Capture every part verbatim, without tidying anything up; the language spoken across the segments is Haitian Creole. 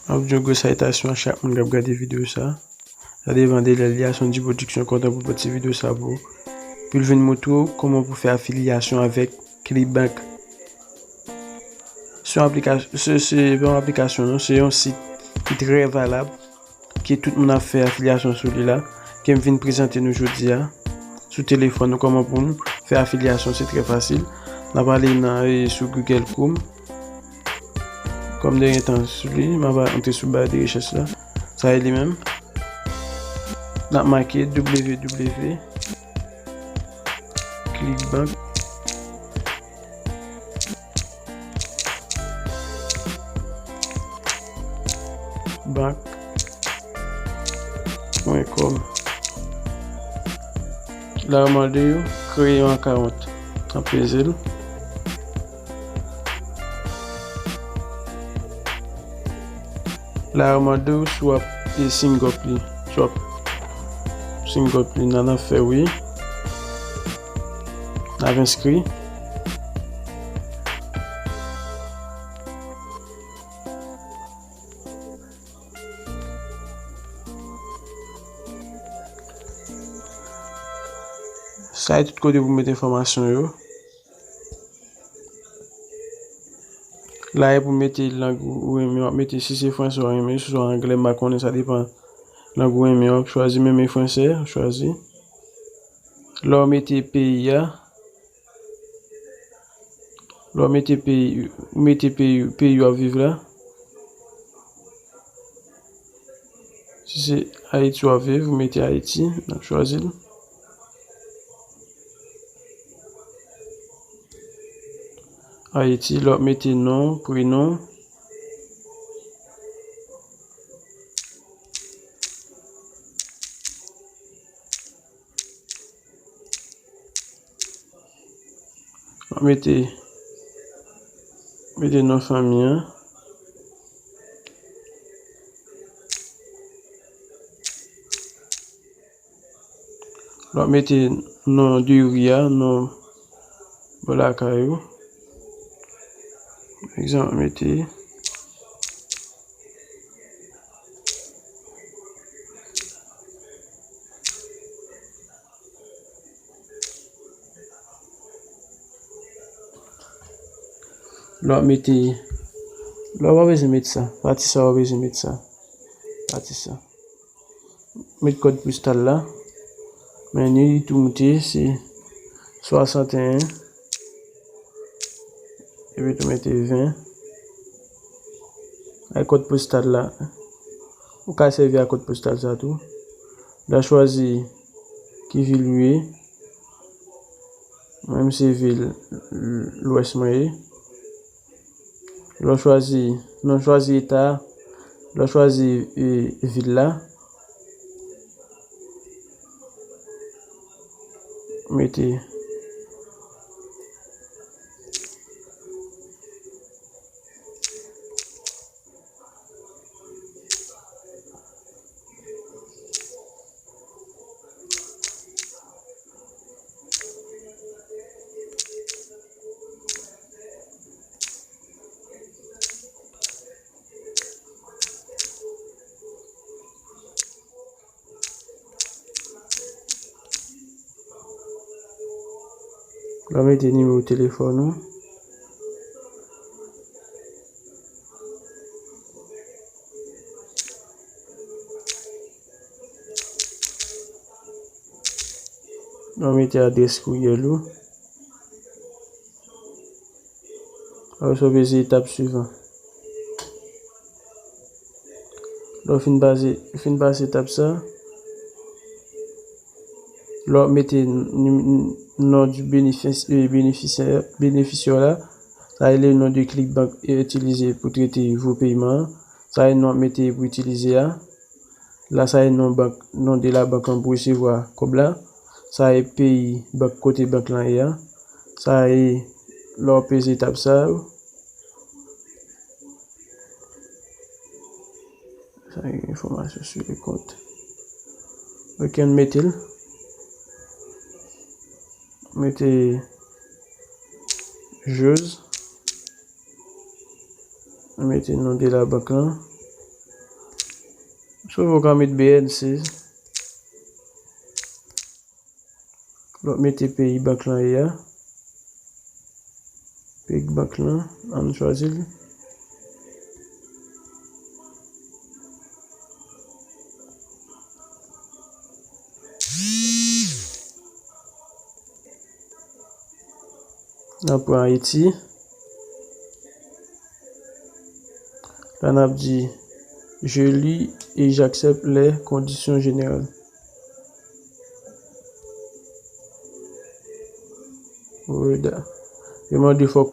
M ap di w gwo salitasyon a chak moun k ap gade videyo sa. Sa devan de lè li a, se yon ti pwodiksyon kontan pou pran ti videyo sa pou ou. Pou l vin montre w kòman pou fè afilyasyon avèk Clickbank. Se yon aplikasyon, se, se pa yon aplikasyon, non, se yon sit ki trè valab, ke tout moun ap fè afilyasyon sou li la, ke m vin prezante nou jodi a. Sou telefòn nou, kòman pou nou fè afilyasyon, se trè fasil. N ap ale nan, e, sou Google Chrome. Kòm de gen tan sou li, m ap antre sou ba de rechèch la. Sa e li menm. N ap make W W W Clickbank. Bank pwen kòm. La yo mande yo kreye yon akawont. N ap peze l. La yo mande w si w ap, e, sign up li. Si w ap sign up li, nan, nan fè wi. N ap enskri. Sa e tout kote pou mete enfòmasyon yo. La e pou mete lang ou, ou renmen, w ap mete, si se fransè w renmen, si se anglè, m pa konnen, sa depann lang ou renmen, w ap chwazi, m renmen fransè, w chwazi. La w mete peyi a, Lè w mete peyi, ou mete peyi, peyi w ap viv la. Si se Ayiti w ap viv, ou mete Ayiti, n ap chwazi l. Ayiti, lè w ap mete non, prenon. W ap mete, mete non fanmi an. W ap mete non de ri a, non bò lakay ou. Pa egzanp, mete Lè w ap mete, lè w pa bezwen met sa. Pati sa, w pa bezwen met sa. Pati sa. Met kòd postal la. Men ni li tou moute, se swasanteyen. Epi tou mete ven. Ak kòd postal la. Ou ka sèvi ak kòd postal sa tou. Lè w chwazi ki vil ou ye. Mwen menm se vil Lwès mwen ye. Lè w chwazi, lè w chwazi eta a, lè w chwazi, e, vil la. Mete. Lè w mete nimewo telefòn ou. Lè w mete adrès kouryèl ou. Apre sa, w peze etap swivan. Lè w fin pase, fin pase etap sa, lè w ap mete n-, n-, non di benefis-, e, benefisyè, benefisyè la, sa e le non de Clickbank e itilize pou trete vo peyiman an. Sa e non w ap mete pou itilize a. La, sa e non bank, non de la bank lan pou resevwa kòb la. Sa e peyi bank, kote bank lan ye a. Sa e lè w peze etap sa yo. Sa e enfòmasyon sou le kont. Ok, ann mete l. Mete Jose. Mete non de labank lan. Sou ou ka met B N C. Lòt mete peyi bank lan ye a. Peyi bank lan, ann chwazi l. N ap pran Ayiti. La n ap di, je lis et j'accepte les conditions générales. Word. Yo mande fòk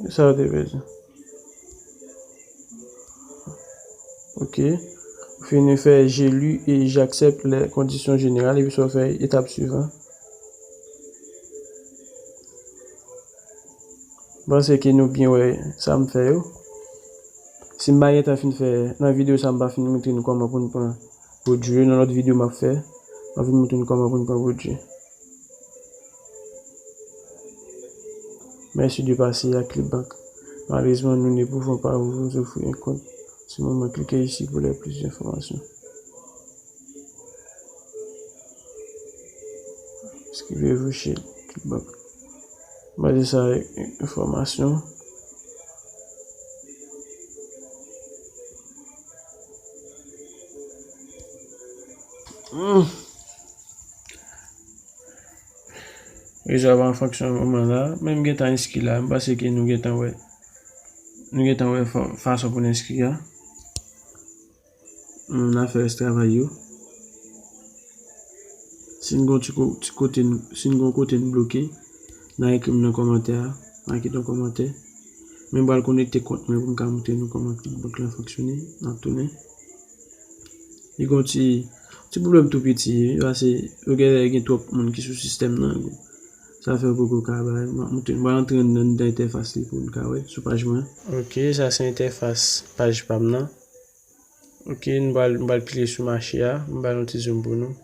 sa yo te pèdi. Ok. Ou fini fè je lis et j'accepte les conditions générales epi sa w fè etap swivan. M panse ke nou byen wè sa m fè yo. Si m pa gentan fin fè nan videyo sa, m pa fin montre nou kòman pou n pran pwodui yo. Nan lòt videyo m ap fè, m ap vin montre nou kòman pou n pran pwodui. Mèsi de pase ak Clickbank. Malheureusement, nous ne pouvons pas vous offrir un compte. Ce moment, cliquez ici pour les plus d'informations. Inscrivez-vous chez Clickbank. Ba de sa enfòmasyon. Hmm. Rezo a pa an fonksyon moman la, men m gentan enskri la, m panse ke nou gentan wè, nou gentan wè fa-, fason pou n enskri a. N a fè rès travay yo. Si n gon ti ko-, ti kote n, si n gon kote n bloke, n a ekri m nan kòmantè a, n a kite yon kòmantè. Men m pral konekte kont mwen pou m ka montre nou kòman Clickbank lan fonksyone. N ap tounen. Li gon ti, ti pwoblèm tou piti, paske yo gen, gen twòp moun ki sou sistèm nan. Sa fè yo poko ka bay. M ap montre, m pral antre anndan entèfas li pou n ka wè sou paj mwen. Ok, sa se entèfas paj pa m nan. Ok, m pral, m pral klike sou mache a. M pral yon ti zoom pou nou.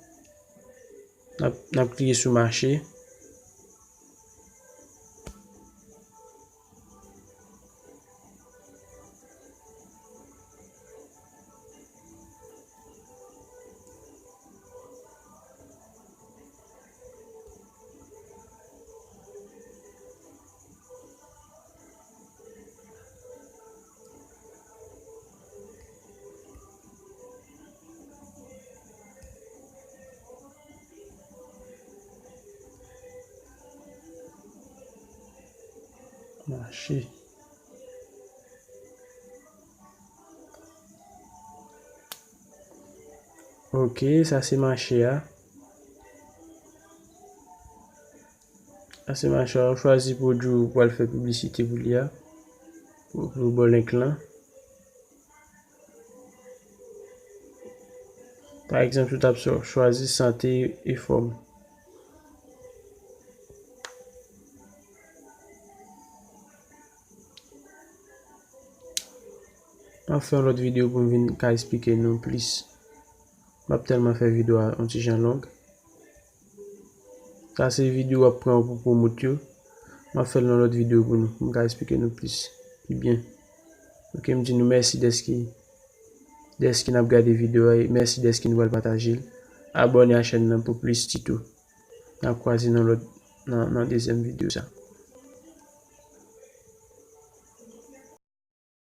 N ap, n ap klike sou mache. Mache. Ok, sa se mache a. Sa se mache a, ou chwazi pwodui ou pral fè piblisite pou li a. Pou, pou ba w link lan. Pa egzanp, si w t ap chwa-, chwazi sante e fòm. M ap fè yon lòt videyo pou m vin ka eksplike nou plis. M ap tèlman fè videyo a yon ti jan long. Sa se videyo w ap pran pou pwomot yo. M ap fè l nan lòt videyo pou nou, pou m ka eksplike nou plis, pi byen. Ok, m di nou mèsi dèske, dèske n ap gade videyo a, e mèsi dèske nou pral pataje l. Abòne a chèn nan pou plis tito. N ap kwaze nan lòt, nan, nan dezyèm videyo sa.